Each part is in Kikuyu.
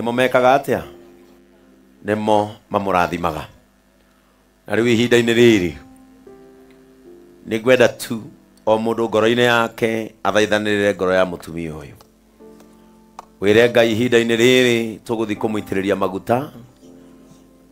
Nĩmo mekaga atĩa? Nĩmo mamũrathimaga. Na rĩu ihinda-inĩ rĩrĩ nĩ ngwenda tu o mũndũ ngoro-inĩ yake athaithanĩrĩre ngoro ya mũtumia ũyũ. Wĩre Ngai ihinda-inĩ rĩrĩ tũgũthiĩ kũmũitĩrĩria maguta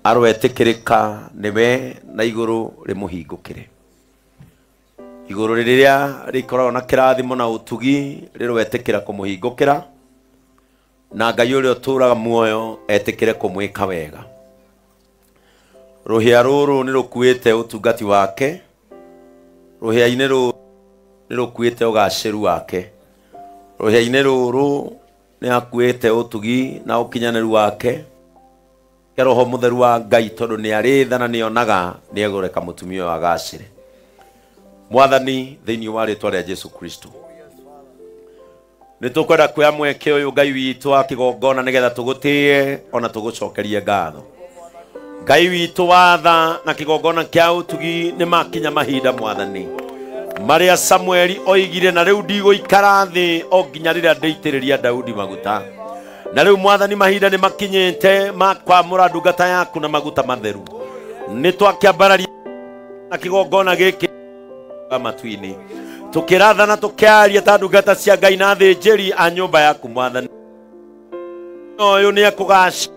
arwetĩkĩrĩka nĩwe na igũrũ rĩmũhingũkĩre. Igũrũ rĩrĩa rĩkoragwo na kĩrathimo na ũtugi rĩrwetĩkĩra kũmũhingũkĩra na Ngai ũrĩa ũtũũraga muoyo etĩkĩre kũmwĩka wega. Rũhĩa rũrũ nĩ rũkuĩte ũtungati wake, rũhĩa-inĩ rũrũ nĩ rũkuĩte ũgacĩru wake, rũhĩa-inĩ rũrũ nĩ akuĩte ũtugi na ũkinyanĩru wake. Ke roho mũtheru wa Ngai tondũ nĩ arĩ tha na nĩ onaga nĩ egũreka mũtumia ũyũ agacĩre. Mwathani, thĩinĩ wa rĩtwa rĩa Jesu Kristo, nĩ tũkwenda kuoya mweke ũyũ Ngai witũ wa kĩgongona nĩgetha tũgũtĩe ona tũgũcokerie ngatho. Ngai witũ wa tha na kĩgongona kĩa ũtugi nĩ makinya mahinda Mwathani marĩa Samueli oigire, na rĩu ndigũikara thĩ o nginya rĩrĩa ndĩitĩrĩria Daudi maguta. Na rĩu Mwathani mahinda nĩ makinyĩte ma kwamũra ndungata yaku na maguta matheru. Nĩ twakĩambararia na kĩgongona gĩkĩ matu-inĩ, tũkĩrathana tũkĩaria ta ndungata cia Ngai na athĩnjĩri a nyũmba yaku Mwathani. Ũyũ nĩ ekũgacĩra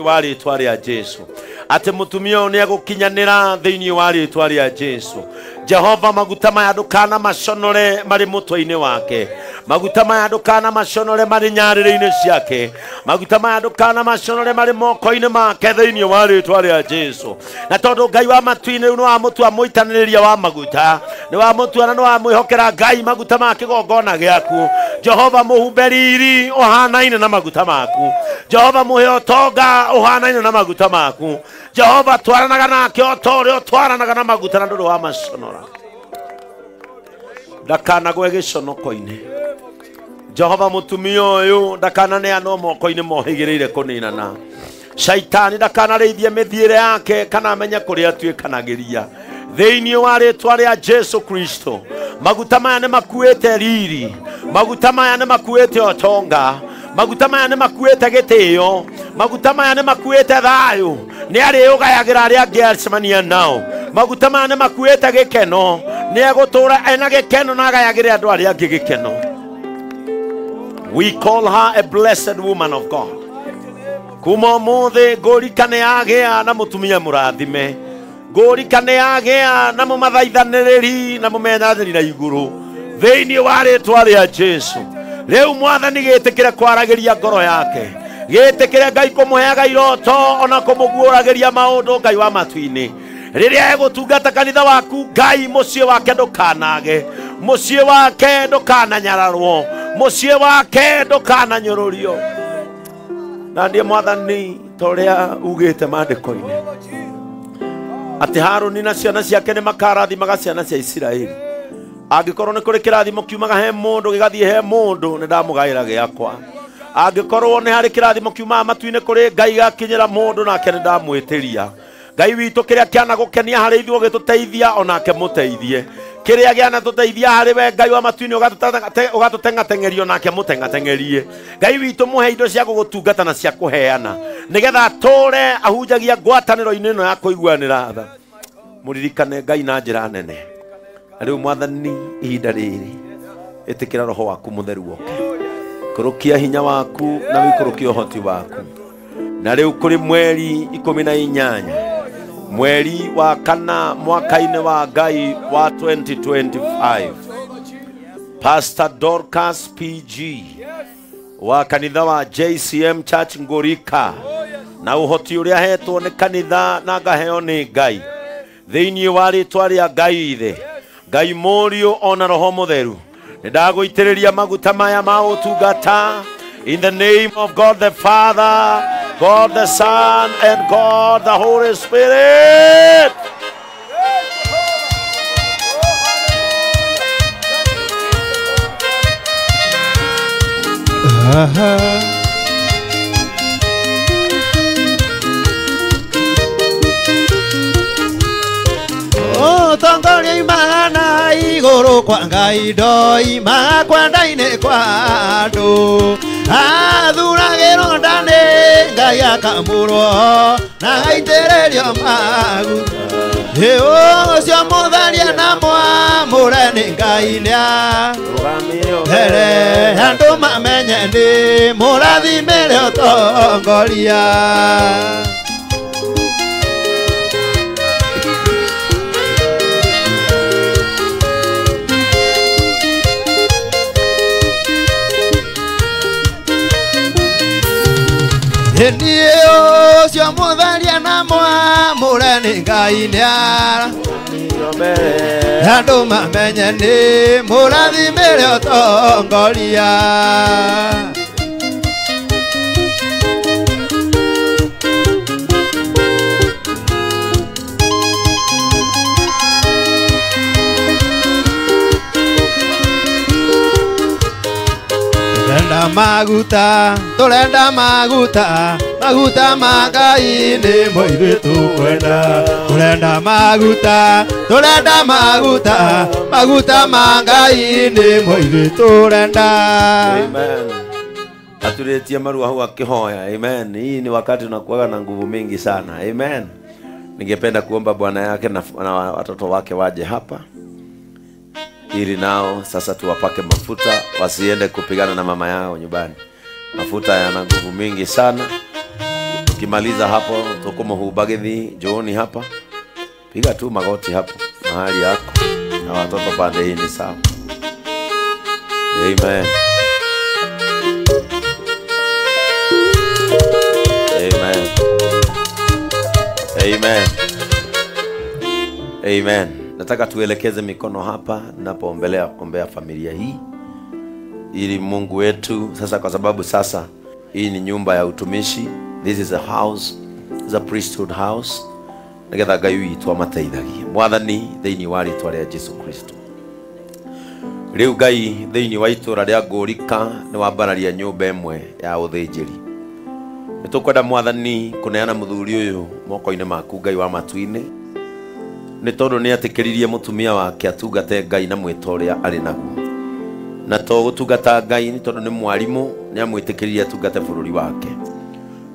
wa rĩtwa rĩa Jesu, atĩ mũtumia ũyũ nĩ egũkinyanĩra thĩinĩ wa rĩtwa rĩa Jesu. Jehova, maguta maya ndũkana maconore marĩ mũtwe-inĩ wake, maguta maya ndũkana maconore marĩ nyarĩrĩ-inĩ ciake, maguta maya ndũkana maconore marĩ moko-inĩ make thĩinĩ wa rĩtwa rĩa Jesu. Na tondũ Ngai wa matu-inĩ rĩu nĩ wamũtua mũitanĩrĩria wa maguta, nĩ wamũtua na nĩ wamwĩhokera Ngai maguta ma kĩgongona gĩaku. Jehova, mũhumbe riri ũhanaine na maguta maku. Jehova, mũhe ũtonga ũhanaine na maguta maku. Jehova, twaranaga nake o ta ũrĩa ũtwaranaga na maguta na ndũrĩ wa maconora. Ndakanagwe gĩconoko-inĩ. Jehova, mũtumia ũyũ ndakananeanwo moko-inĩ mohĩgĩrĩire kũninana. Shaitani ndakanarĩithie mĩthiĩre yake kana amenye kũrĩa atuĩkanagĩria. Thĩinĩ wa rĩtwa rĩa Jesu Kristo, maguta maya nĩ makuĩte riri, maguta maya nĩ makuĩte ũtonga, maguta maya nĩ makuĩte gĩtĩo, maguta maya nĩ makuĩte thayũ, nĩ arĩũgayagĩra arĩa angĩ acemania nao. Maguta maya nĩ makuĩte gĩkeno, nĩ egũtũũra ena gĩkeno na agayagĩre andũ arĩa angĩ gĩkeno. We call her a blessed woman of God. Kuma ũmũthĩ ngũrika nĩ yagĩa na mũtumia mũrathime, ngũrika nĩ yagĩa na mũmathaithanĩrĩri na mũmenyanĩri na igũrũ thĩinĩ wa rĩtwa rĩa Jesu. Rĩu Mwathani gĩtĩkĩre kwaragĩria ngoro yake, gĩtĩkĩre Ngai kũmũheaga iroto ona kũmũguũragĩria maũndũ Ngai wa matu-inĩ. Rĩrĩa egũtungata kanitha waku Ngai, mũciĩ wake ndũkanage, mũciĩ wake ndũkananyararwo, mũciĩ wake ndũkananyũrũrio. Na ndiĩ Mwathani ta ũrĩa ugĩte maandĩko-inĩ atĩ Harũni na ciana ciake nĩ makarathimaga ciana cia Isiraeli. Angĩkorwo nĩ kũrĩ kĩrathimo kiumaga he mũndũ gĩgathiĩ he mũndũ, nĩ ndamũgaĩra gĩakwa. Angĩkorwo nĩ harĩ kĩrathimo kiumaga matu-inĩ kũrĩ Ngai gĩgakinyĩra mũndũ, nake nĩ ndamwĩtĩria. Ngai witũ, kĩrĩa kĩanagũkenia harĩ ithuĩ ũgĩtũteithia, onake mũteithie. Kĩrĩa gĩanatũteithia harĩ we Ngai wa matu-inĩ ũgatũteng'ateng'eria, onake mũteng'ateng'erie. Ngai witũ, mũhe indo cia gũgũtungata na cia kũheana, nĩgetha atũũre ahunjagia ngwatanĩro-inĩ ĩno ya kũiguanĩra tha. Mũririkane Ngai na njĩra nene. Na rĩu Mwathani, ihinda rĩrĩ ĩtĩkĩra roho waku mũtheru oke, kũrũkia hinya waku na wĩikũrũkie ũhoti waku. Na rĩu kũrĩ mweri 18 mweri wa kana mwaka-inĩ wa Ngai wa 2025, Pastor Dorcas PG wa kanitha wa JCM Church Ngũrika, na ũhoti ũrĩa ahetwo nĩ kanitha na ngaheo nĩ Ngai thĩinĩ wa rĩtwa rĩa Ngai Ithe, Ngai Mũriũ ona Roho Mũtheru, nĩ ndagũitĩrĩria maguta maya ma ũtungata in the name of God the Father, God the Son, and God the Holy Spirit. Ũtongoria imaga na igũrũ kwa Ngai ndoimaga kwenda-inĩ kwa andũ athuragĩrwo nda nĩ Ngai akamũrwo na agaitĩrĩrio maguta. Ũcio mũtherie na mwamũre nĩ Ngai nĩa mbere andũ mamenye nĩ mũrathimĩre ũtongoria. Niĩ ũcio mũtherie na mwamũre nĩ Ngai nĩa andũ mamenye nĩ mũrathimĩre ũtongoria. Maguta, tũrenda maguta, maguta ma Ngai nĩmo ithuĩ tũkwenda. Tũrenda maguta, tũrenda maguta, maguta ma Ngai nĩmo ithuĩ tũrenda. Amen. Atuletie marua huu akihoya. Amen. Hii ni wakati unakuwa na nguvu mingi sana. Amen. Ningependa kuomba bwana yake na watoto wake waje hapa, ili nao sasa tuwapake mafuta, wasiende kupigana na mama yao nyumbani. Mafuta yana nguvu mingi sana. Tukimaliza hapo tukomuhubagithi jooni hapa, piga tu magoti hapo mahali yako na watoto pande hii ni sawa. Amen. Amen. Amen. Amen. Nataka tuelekeze mikono hapa ninapoombelea ombea familia hii, ili Mungu wetu sasa, kwa sababu sasa hii ni nyumba ya utumishi. This is a house, is a priesthood house. Nigetha Ngai witũ amateithagie. Mwathani thĩinĩ wa rĩtwa rĩa Jesu Kristo. Rĩu Ngai thĩinĩ wa itũra rĩa Ngũrika nĩ wambararia nyũmba ĩmwe ya ũthĩnjĩri. Nĩtũkwenda Mwathani kũneana mũthuri ũyũ moko-inĩ maku Ngai wa matu-inĩ, nĩ tondũ nĩ atĩkĩririe mũtumia wake atungate Ngai na mwĩto ũrĩa arĩ naguo. Na to gũtungata Ngai nĩ tondũ nĩ mwarimũ, nĩ amwĩtĩkĩririe atungate bũrũri wake.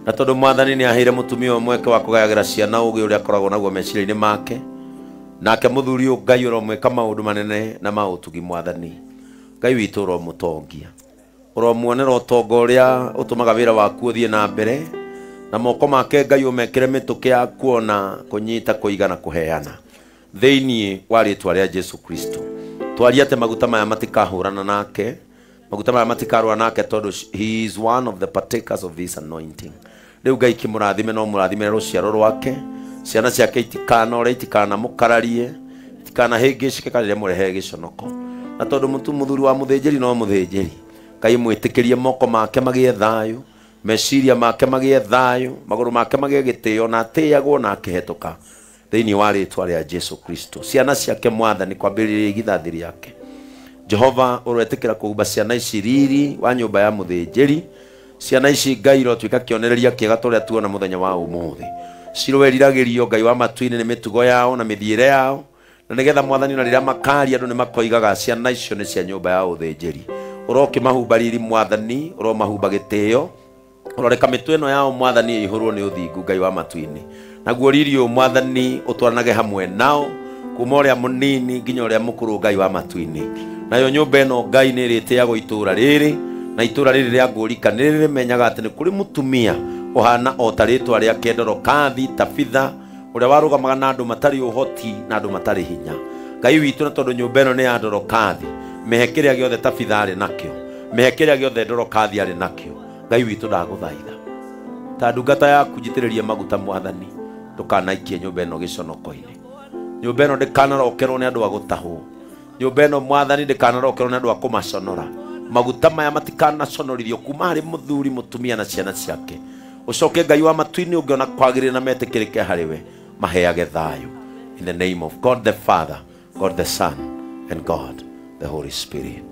Na tondũ Mwathani nĩ aheire mũtumia ũyũ mweke wa kũgayagĩra ciana ũgĩ ũrĩa akoragwo naguo meciria-inĩ make. Nake mũthuri ũyũ Ngai ũromwĩka maũndũ manene na ma ũtugi Mwathani. Ngai witũ ũromũtongia, ũromuonera ũtonga ũrĩa ũtũmaga wĩra waku ũthiĩ na mbere, na moko make Ngai ũmekĩre mĩtũkĩ ya kuona, kũnyita, kũiga na kũheana thĩinĩ wa rĩtwa rĩa Jesu Kristo. Twaria atĩ maguta maya matikahũrana nake, maguta maya matikarũa nake, tondũ he is one of the partakers of this anointing. Rĩu Ngai kĩmũrathime no mũrathime rũciaro rwake, ciana ciake itikanore, itikanamũkararie, itikanahĩngĩcĩke kana rĩrĩa mũrehe gĩconoko. Na tondũ mũthuri wa mũthĩnjĩri no mũthĩnjĩri, Ngai mwĩtĩkĩrie moko make magĩe thayũ, meciria make magĩe thayũ, magũrũ make magĩe gĩtĩo, na atĩagwo na akĩhetũka thĩinĩ wa rĩtwa rĩa Jesu Kristo. Ciana ciake Mwathani kwambĩrĩria igithathi rĩake, Jehova ũroetĩkĩra kũhumba ciana ici riri wa nyũmba ya mũthĩnjĩri. Ciana ici Ngai irotuĩka kĩonereria kĩega ta ũrĩa tuona mũthenya wa ũmũthĩ. Ciroeriragĩrio Ngai wa matu-inĩ nĩ mĩtugo yao na mĩthiĩre yao, na nĩgetha Mwathani ona rĩrĩa makaria andũ nĩ makoigaga ciana icio nĩ cia nyũmba ya ũthĩnjĩri. Ũrokĩmahumba riri Mwathani, ũromahumba gĩtĩo, ũroreka mĩtwe ĩno yao Mwathani ĩihũrwo nĩ ũthingu Ngai wa matu-inĩ. Naguo riri ũyũ Mwathani ũtwaranage hamwe nao kuma ũrĩa mũnini nginya ũrĩa mũkũrũ Ngai wa matu-inĩ. Nayo nyũmba ĩno Ngai nĩ ĩrĩtĩagwo itũũra rĩrĩ, na itũũra rĩrĩ rĩa Ngũrika nĩ rĩrĩmenyaga atĩ nĩ kũrĩ mũtumia ũhana o ta rĩtwa rĩake Dorokathi Tabitha, ũrĩa warũgamaga na andũ matarĩ ũhoti na andũ matarĩ hinya. Ngai witũ, na tondũ nyũmba ĩno nĩ ya Dorokathi, mĩhe kĩrĩa gĩothe Tabitha arĩ nakĩo, mĩhe kĩrĩa gĩothe Dorokathi arĩ nakĩo. Ngai witũ ndagũthaitha ta ndungata yaku njitĩrĩrie maguta Mwathani, ndũkanaikie nyũmba ĩno gĩconoko-inĩ. Nyũmba ĩno ndĩkanarokerwo nĩ andũ a gũtahwo, nyũmba ĩno Mwathani ndĩkanarokerwo nĩ andũ a kũmaconora. Maguta maya matikanaconorithio kuma harĩ mũthuri, mũtumia na ciana ciake. Ũcoke Ngai wa matu-inĩ ũngĩona kwagĩrĩire na metĩkĩrĩke harĩ we, maheage thayũ. In the name of God the Father, God the Son, and God the Holy Spirit.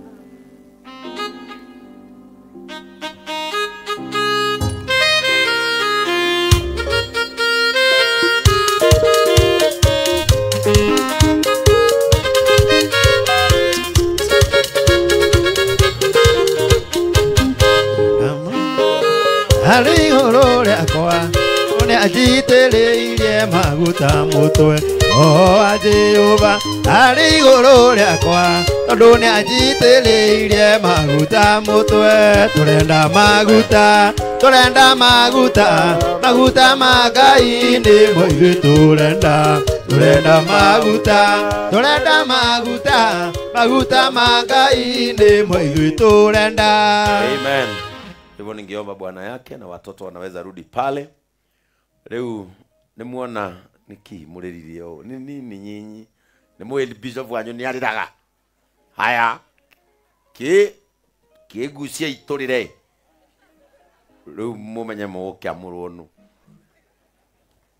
Harĩ igũrũ rĩakwa nĩ anjitĩrĩirie maguta mũtwe o Jehova arĩ igũrũ rĩakwa tondũ nĩ anjitĩrĩirie maguta mũtwe tũrenda maguta tũrenda maguta maguta ma Ngai nĩmo ithuĩ tũrenda tũrenda maguta tũrenda maguta maguta ma Ngai nĩmo ithuĩ tũrenda. Amen. Hivyo ningeomba bwana yake na watoto wanaweza rudi pale. Rĩu nĩmuona nĩkĩ mũrĩririe ũũ nĩ nini nyinyi nĩ mũĩ bishop wanyu nĩ arĩraga haya kĩ kĩgucia itũrĩre rĩu mũmenye mũgũkĩamũrwo nũ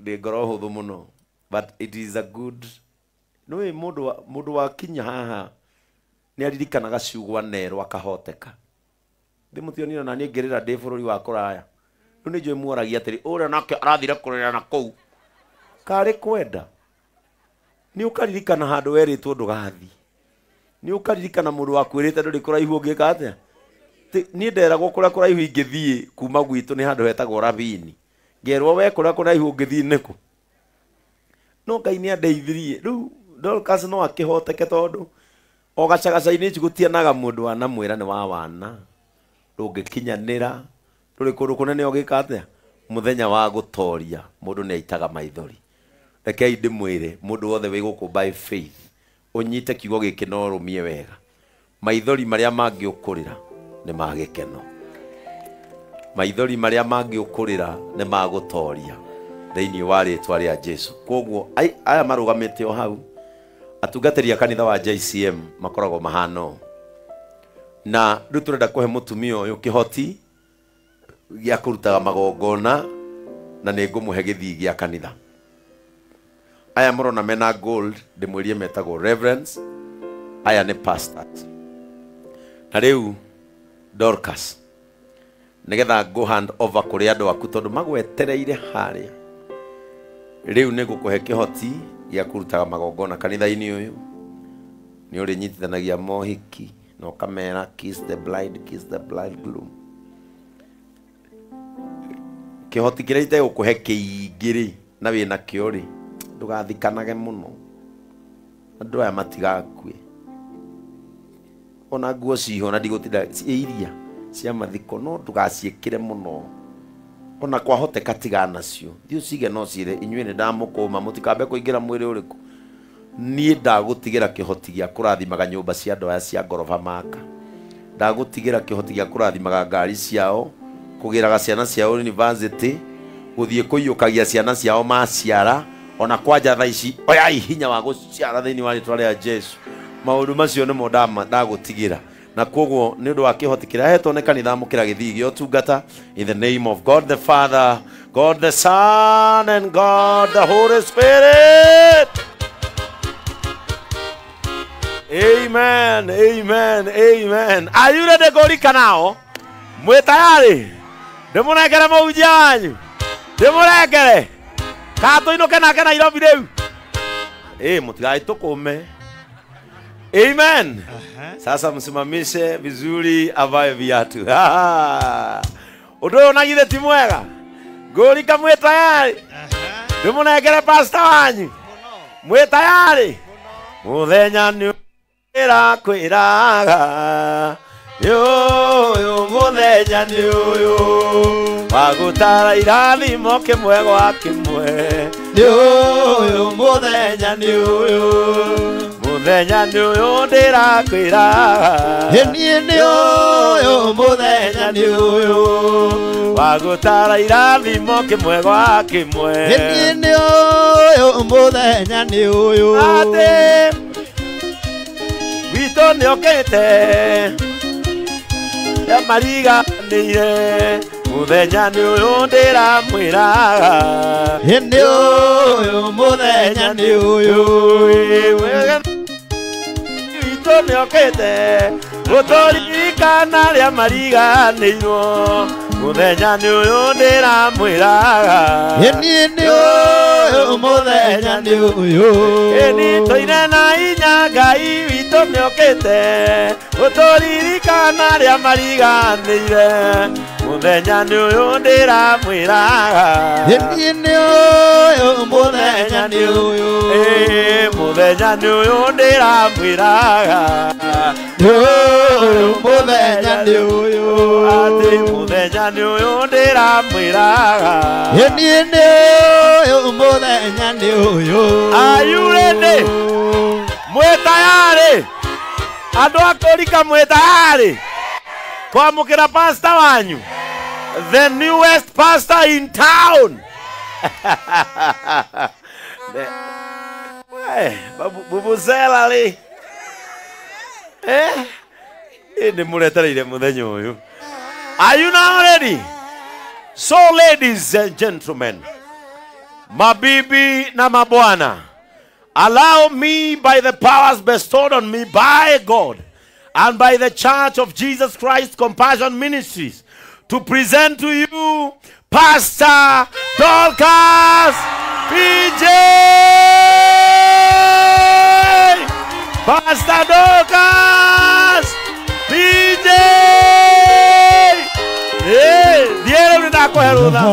ndĩ ngoro hũthũ mũno but it is a good nĩũĩ mũndũ wakinya haha nĩ aririkanaga ciugo anerwo akahoteka ndĩmũtionire na niĩ ngĩrĩra ndĩ bũrũri wa kũraya rĩu nĩ njũĩ muoragia atĩrĩ ũrĩa nake arathire kũrĩra na kũu karĩ kwenda nĩ ũkaririkana handũ werĩtwo ndũgathiĩ nĩ ũkaririkana mũndũ wakwĩrĩte ndũrĩ kũraihu ũngĩka atĩa niĩ nderagwo kũrĩa kũraihu ingĩthiĩ kuma gwitũ nĩ handũ hetagwo Ravini ngerwo we kũrĩa kũraihu ũngĩthiĩ nĩkũ no Ngai nĩ andeithirie rĩu Dorcas no akĩhoteke tondũ o gacagaca-inĩ ici gũtianaga mũndũ wanamwĩra nĩ wa wana ndũngĩkinyanĩra ndũrĩ kũndũ kũnene ũgĩka atĩa mũthenya wa gũtoria mũndũ nĩ aitaga maithori rekei ndĩmwĩre mũndũ wothe wĩ gũkũ by faith ũnyite kiugo gĩkĩ na ũrũmie wega maithori marĩa mangĩũkũrĩra nĩ ma gĩkeno maithori marĩa mangĩũkũrĩra nĩ ma gũtoria thĩinĩ wa rĩtwa rĩa Jesu. Kwoguo aya marũgamĩte o hau atungatĩri a kanitha wa JCM makoragwo mahana ũũ na rĩu tũrenda kũhe mũtumia ũyũ kĩhoti gĩa kũrutaga magongona na nĩ ngũmũhe gĩthii gĩa kanitha aya mũrona mena gold ndĩmwĩrie metagwo reverends aya nĩ pastors na rĩu Dorcas nĩgetha ngũ hand over kũrĩ andũ aku tondũ magwetereire harĩa rĩu nĩ ngũkũhe kĩhoti gĩa kũrutaga magongona kanitha-inĩ ũyũ nĩ ũrĩnyitithanagia mohiki na ũkamera kiss the bride, kiss the bridegroom kĩhoti kĩrĩa itegũkũhe kĩingĩ rĩ na wĩna kĩo rĩ ndũgathikanage mũno andũ aya matigakue ona nguo ciho na ndigũtinda iria cia mathiko no ndũgaciĩkĩre mũno ona kwahoteka tigana nacio thiĩ ũcige no ciĩre inyuĩ nĩ ndamũkũma mũtikambe kũingĩra mwĩrĩ ũrĩkũ niĩ ndagũtigĩra kĩhoti gĩa kũrathimaga nyũmba cia andũ aya cia ngoroba maka ndagũtigĩra kĩhoti gĩa kũrathimaga ngari ciao kũgĩraga ciana ciao university gũthiĩ kũiyũkagia ciana ciao maciara ona kwanja thaa ici oyai hinya wa gũciara thĩinĩ wa rĩtwa rĩa Jesu maũndũ macio nĩmo ndagũtigĩra na kwoguo nĩ ũndũ wa kĩhoti kĩrĩa ahetwo nĩ kanitha amũkĩra gĩthii gĩa ũtungata in the name of God the Father, God the Son and God the Holy Spirit. Amen, amen, amen. Are you ready kũrika nao mwĩ tayari ndĩmũnengere mũhunjia wanyu ndĩmũnengere kana tũinũke nake Nairobi rĩu ĩ mũtigaĩtũkũme. Amen. Sasa msimamishe vizuri avae viatu. Ũndũ ũyũ na githĩ ti mwega ngũrika mwĩ tayari ndĩmũnengere pastor wanyu mwĩ tayari mũthenya nĩ kwĩraga nĩ ũyũ mũthenya nĩ ũyũ wa gũtara irathimo kĩmwe gwa kĩmwe nĩ ũyũ mũthenya nĩ ũyũ mũthenya nĩ ũyũ ndĩrakwĩraga niĩ nĩ ũyũ mũthenya nĩ ũyũ wa gũtara irathimo kĩmwe gwa kĩmwe niĩ nĩ ũyũ mũthenya nĩ ũyũ atĩ witũ nĩokĩte ya mariganĩire mũthenya nĩ ũyũ ndĩramwĩraga nĩ ũyũ mũthenya nĩ ũyũ witũ nĩokĩte gũtũririkana rĩa mariganĩirwo mũthenya nĩ ũyũ ndĩramwĩraga niĩ nĩ ũyũ mũthenya nĩ ũyũ. Ĩni tũine na inya Ngai witũ nĩokĩte gũtũririkana arĩa mariganĩire mũthenya nĩ ũyũ ndĩramwĩraga. Ĩni nĩ ũyũ mũthenya nĩ ũyũ. Ĩ mũthenya nĩ ũyũ ndĩramwĩraga. Ũyũ mũthenya nĩ ũyũ. Atĩ mũthenya nĩ ũyũ ndĩramwĩraga. Ĩni nĩ ũyũ mũthenya nĩ ũyũ. Are you ready? Mwĩ tayarĩ? Andũ a kũrika mwĩ tayarĩ kwamũkĩra pastor wanyu, the newest pastor in town? Bubuzela rĩ, ĩ nĩ mũretereire mũthenya ũyũ. Are you now ready? So ladies and gentlemen, mabibi na mabwana, allow me by the powers bestowed on me by God and by the Church of Jesus Christ Compassion Ministries to present to you Pastor Dorcas PJ! Pastor Dorcas PJ! Hey, thiĩ rĩu nĩndakũhe rũtha.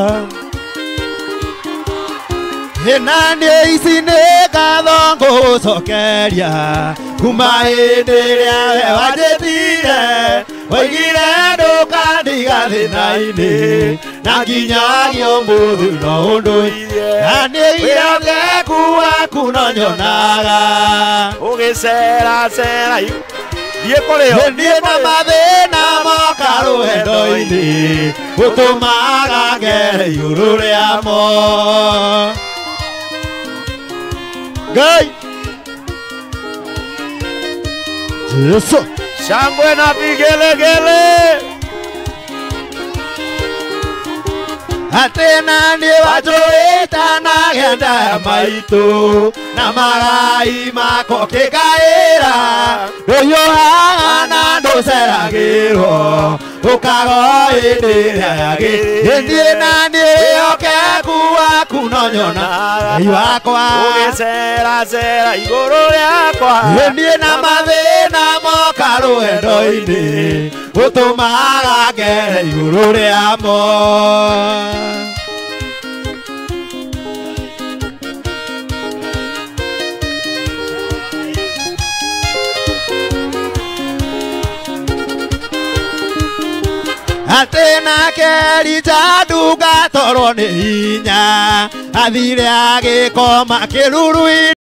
Na niĩ ici nĩ ngatho ngũcokeria kuma hĩndĩ ĩrĩa we wanjĩtire waigire ndũkandiga thĩna-inĩ na nginyagia ũmũthĩ no ũndũirie na niĩ wĩhokeku waku no nyonaga ũgĩceracera thiĩ kũrĩ o niĩ na mathĩna moka rũgendo-inĩ gũtũmaga ngere igũrũ rĩamo. Ngai Jesu. Shangwe na vigelegele. Atĩ na niĩ wanjũĩta na genda maitũ na magai makwa ũkĩngaĩra ndũhiũhaga na ndũceragĩrwo ũkago hĩndĩ ĩrĩa yagĩrĩire. Niĩ na niĩ wĩhokeku waku no nyonaga Ngai wakwa ũgĩceracera igũrũ rĩakwa. Niĩ na mathĩna moka rũgendo-inĩ gũtũmaga ngere igũrũ rĩamo. Atĩ nake Elija ndungatorwo nĩ hinya athire agĩkoma kĩruru-inĩ.